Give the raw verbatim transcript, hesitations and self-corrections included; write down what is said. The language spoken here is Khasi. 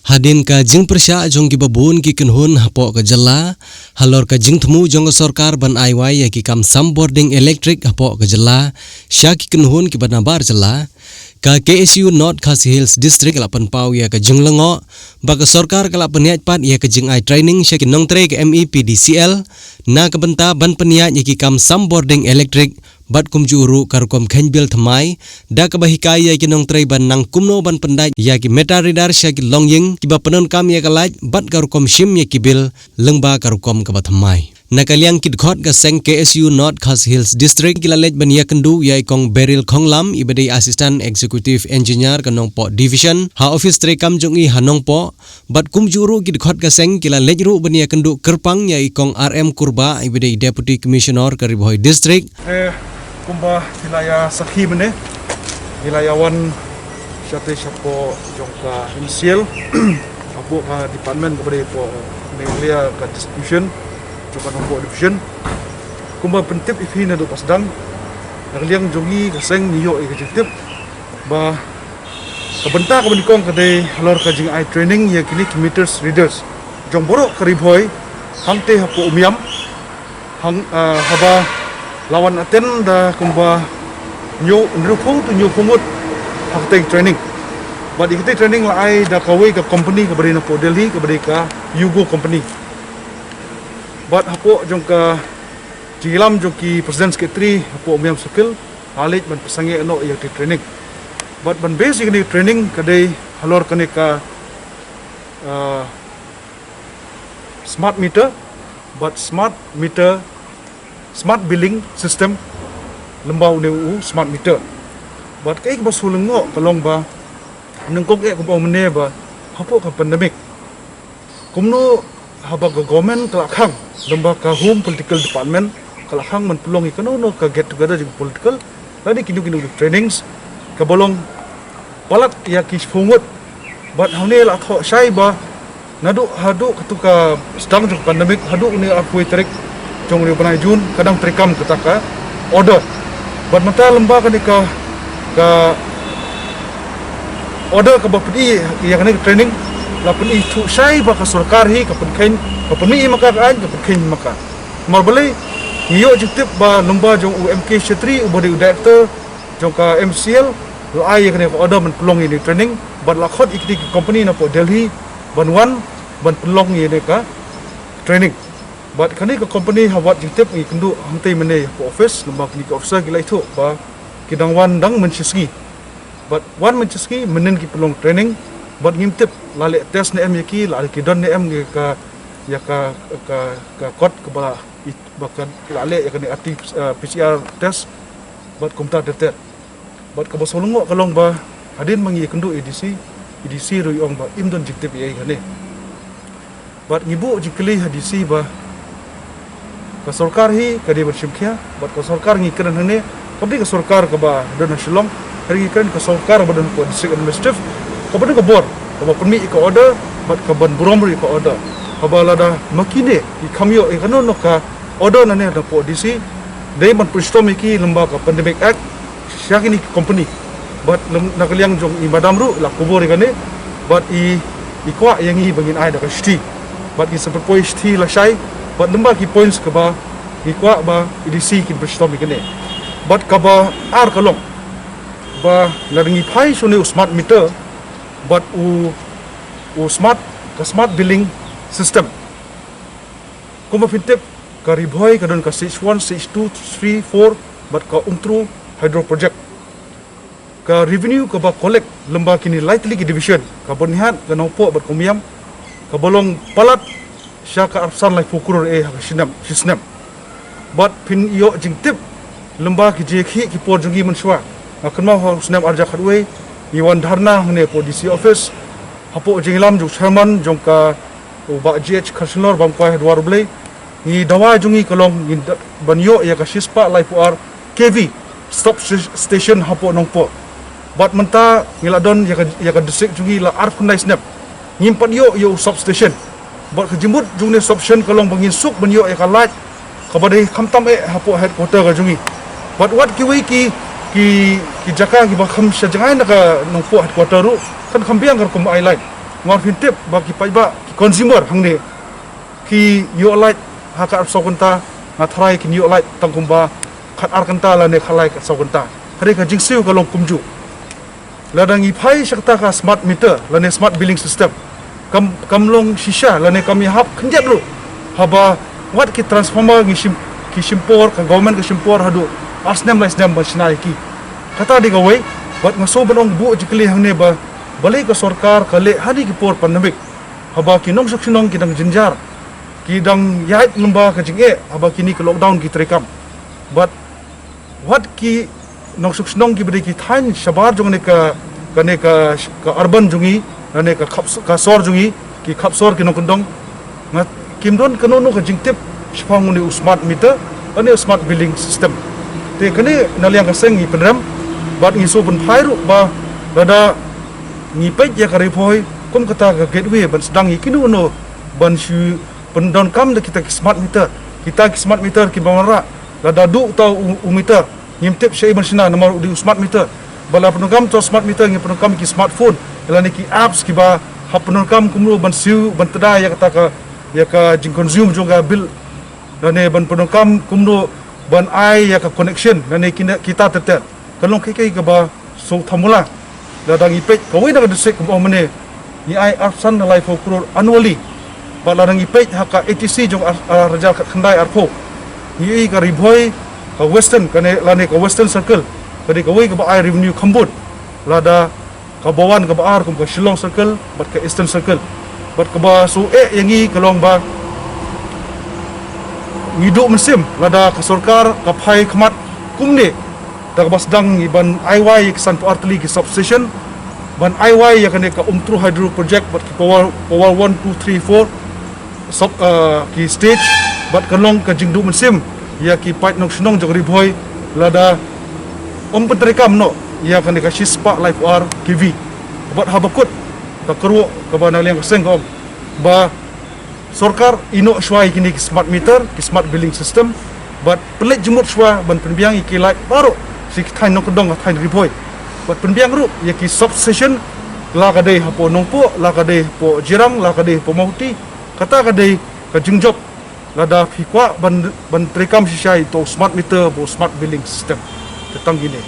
Hadien ka jingpyrshah jong kiba bun ki kynhun hapoh ka jylla halor ka jingthmu jong ka sorkar ban ai wai ïa ki kam sam bording elektrik hapoh ka jylla sha ki kynhun kiba nabar jylla, ka K S U North Khasi Hills District ka la pynpaw ïa ka jinglyngngoh ba ka sorkar ka la pynïaid pat ïa ka jingai training sha ki nongtrei ka M E P D C L na ka bynta ban pynïaid ïa ki kam sam bording elektrik bad kumjuh ruh ka rukom kheiñ bill thymmai, da kaba hikai ïa ki nongtrei ban nang kumno ban pyndait ïa ki meter reader sha ki longïing kiba pyndonkam ïa ka light bad ka rukom shim ïa ki bill lyngba ka rukom kaba thymmai. Na ka liang ki dkhot ka seng K S U North Khasi Hills District ki la leit ban ïakynduh ïa i Kong Beryl Khonglam, iba dei Assistant Executive Engineer ka Nongpoh Division, ha office treikam jong i ha Nongpoh, bad kumjuh ruh ki dkhot ka seng ki la leit ruh ban ïakynduh kyrpang ïa i Kong R M Kurbah, iba dei Deputy Commissioner ka Ri Bhoi District. Eh, kumba phi la ïa sakhi mynne, phi la ïa wan shatei shapoh jong ka M C L hapoh ka department kaba dei hapoh Meghalaya ka distribution jong ka Nongpoh Division. Kumba pyntip ïa phi naduh ba sdang, na ka liang jong ngi ka seng ngi ïoh ïa ka jingtip ba ka bynta kaba nyngkong ka dei halor ka jingai training ïa kine ki meters readers jong baroh ka Ri Bhoi, hangtei hapoh Umiam, hang, ah, haba la wan attend da kumba hynñiew, hynriewphew to hynñiewphew ngut ha katei training. Bad ïa katei training la ai da kawei ka company kaba dei napoh Delhi, kaba dei ka Yugo Company. Bad hapoh jong ka jingïalam jong ki President Secretary hapoh Umiam Circle, la leit ban pynsangeh noh ïa katei training. Bad ban base ïa kane training ka dei halor kane ka, ah, smart meter bad smart meter, smart billing system, lyngba une u smart meter. Bad kaei kaba shu lyngngoh ka long ba nyngkong eh kumba ong mynne ba hapoh ka pandemic, kumno haba ka government ka la khang, lyngba ka Home Political Department ka la khang ban pynlong ïa kano kano ka get together jong political lane kino kino ki trainings kaba long palat ïa ki shiphew ngut. Bad hangne la thoh shai ba naduh haduh katto ka sdang jong ka pandemic haduh une arphew tarik jong une u bnai June ka dang treikam kata ka order. Bad mynta lyngba kane ka, ka order kaba pyni ïa kane ka training, la pyni thuh shai ba ka sorkar hi ka pynkheiñ, ka pynmih ïa ma ka, ka aiñ ka pynkheiñ ïa ma ka. Namar balei? Ngi ïoh jingtip ba lyngba jong u M K Chetri uba dei u director jong ka M C L la ai ïa kane ka order ban pynlong ïa kane ka training bad la khot ïa kine ki company napoh Delhi ban wan ban pynlong ïa kane ka training. Bad kane ka company ha wat jingtip ngi kynduh hangtei mynne hapoh office, lyngba kine ki officer ki la ïathuh ba ki dang wan dang mynshisngi. Bad wan mynshisngi mynnin ki pynlong training bad ngim tip la leh test ne em ïa ki, la ki don ne em ïa ka, ïa ka, ka, ka kot kaba la, ba ka la leh ïa kane R T, eh, P C R test bad kumta ter ter. Bad kaba shu lyngngoh ka long ba hadien ba ngi ïakynduh ïa i D C, i D C ruh i ong ba im don jingtip ïa i kane. Bad ngi buh jingkylli ha D C ba ka sorkar hi ka dei ban shim khia, bad ka sorkar ngi kren hangne kam dei ka sorkar kaba don ha Shillong, ka dei ngi kren ka sorkar kaba don ha District Administrative, kaba don ka bor kaba pynmih ïa ka order bad kaban burom ruh ïa ka order. Haba lada ma kine ki kham ïoh ïa kano kano ka order nangne napoh D C, dei ban pynshitom ïa ki lyngba ka Pandemic Act sha kine ki company. Bad lem, na ka liang jong i madam ruh la kubur ïa kane, bad i, i kwah ïa ngi ba ngin ai da ka shithi. Bad ngi sa pynpoi shithi lashai bad lyngba ki points kaba ngi kwah ba i D C kin pynshitom ïa kane. Bad kaba ar ka long ba lada ngi phai sha une u smart meter bad u, u smart, ka smart billing system. Kumba phin tip, ka Ri Bhoi ka don ka stage one, stage two, three, four bad ka Umtru Hydro Project. Ka revenue kaba collect lyngba kine lai tylli ki division, ka Byrnihat, ka Nongpoh bad ka Umiam, kaba long palat sha ka arphew san laiphew klur eh ha ka snem, shi snem. Bad phin ïoh jingtip lyngba ki jingïakhih ki por jong ngi mynshuwa. Nga kynmaw ha u snem arhajar khatwei ngi wan dharna hangne hapoh D C office, hapoh jingïalam jong u chairman jong ka, u Bah G H Kharshilnor Bamkwai ha Dwar U Blei. Ngi dawa jong ngi ka long ngin da, ban ïoh ïa ka shispah laiphew ar K V sub sta-, station hapoh Nongpoh. Bad mynta ngi la don ïa ka, ïa ka district jong ngi la arphew khyndai snem ngim pat ïoh ïa u substation. Bad ka jingmut jong une u substation ka long ba ngin suk ban ïoh ïa ka light kaba dei khamtam eh hapoh headquarter ka jong ngi. Bad wat kiwei ki, ki, ki jaka kiba kham sha jngai na ka Nongpoh headquarter ruh kan kham biang ka rukom ai light. Mar phin tip ba ki paidbah, ki consumer hangne, ki ïoh light ha ka arphew saw kynta, nga tharai kin ïoh light tang kumba khat ar kynta lane khat lai khat saw kynta. Hynrei ka jingsiew ka long kumjuh. Lada ngi phai sha kata ka smart meter lane smart billing system, kam, kam long shisha lane kam ïahap khyndiat ruh haba wat ki transformer ngi shim, ki shim por, ka government ka shim por haduh ar snem lai snem ban shna ïa ki. Kata dei kawei, bad nga sngewbha ban ong buh jingkylli hangne ba balei ka sorkar ka leh ha kine ki por pandemic, haba ki nongshong shnong ki dang jynjar, ki dang ïaid lyngba ka jingeh haba kine ki lockdown ki treikam. Bad wat ki nongshong shnong kiba dei ki thaiñ shabar jong kane ka, kane ka, ka urban jong ngi, kane ka khap, ka sor jong ngi, ki khap sor ki nongkyndong, nga, kim don kano kano ka jingtip shaphang une u smart meter, une u smart billing system. Te kane na liang ka seng ngi pynrem, bad ngi sngewbha ban phai ruh ba lada ngi peit ïa ka Ri Bhoi kum kata ka gateway ban sdang ïa kino kino ban shu pyndonkam da kita ki smart meter. Kita ki smart meter kiba wanrah, lada duh uta u, u meter, ngim tip shaei ban shna namar u dei u smart meter. Ba la pyndonkam uta u smart meter, ngin pyndonkam ki smartphone lane ki apps kiba hap pyndonkam kumno ban siew, ban tdai ïa kata ka, ïa ka jingconsume jong ka bill, lane ban pyndonkam kumno ban ai ïa ka connection lane kine, kita ter ter. Kan long kiei kiei kaba sngewthuh mula. Lada ngi peit kawei na ka district kumba mynne ngi ai arphew san na laiphew klur annually. Bad lada ngi peit ha ka A T C jong ar, ar hajar khatkhyndai arphew, ngi ïohi ka Ri Bhoi, ka Western, kane lane ka Western Circle, ka dei kawei kaba ai revenue kham bun. Lada kaba wan kaba ar kum ka Shillong Circle bad ka Eastern Circle. Bad kaba sngewsih ïa ngi ka long ba ngi duh mynsiem lada ka sorkar ka phai khmat kumne, da kaba sdang ngi ban ai wai ïa ki sanphew ar tylli ki substation, ban ai wai ïa kane ka Umtru Hydro Project bad ki power, power one, two, three, four, sub, ah, ki stage, bad kan long ka jingduh mynsiem ïa ki paid nongshong shnong jong Ri Bhoi lada ym pyntreikam noh ïa kane ka shispah laiphew ar K V. Bad haba kut, ka kyrwoh kaba na liang ka seng ka ong ba sorkar ïeh noh shuwa ïa kine ki smart meter, ki smart billing system, bad pynleit jingmut shuwa ban pynbiang ïa ki light baroh sha ki thaiñ nongkyndong ha thaiñ Ri Bhoi. Bad pynbiang ruh ïa ki substation, la ka dei hapoh Nongpoh, la ka dei hapoh Jirang, la ka dei hapoh Mawhati. Kata ka dei ka jingjop lada phi kwah ban, ban treikam shisha ïa uta u smart meter bad u smart billing system. Te tang kine.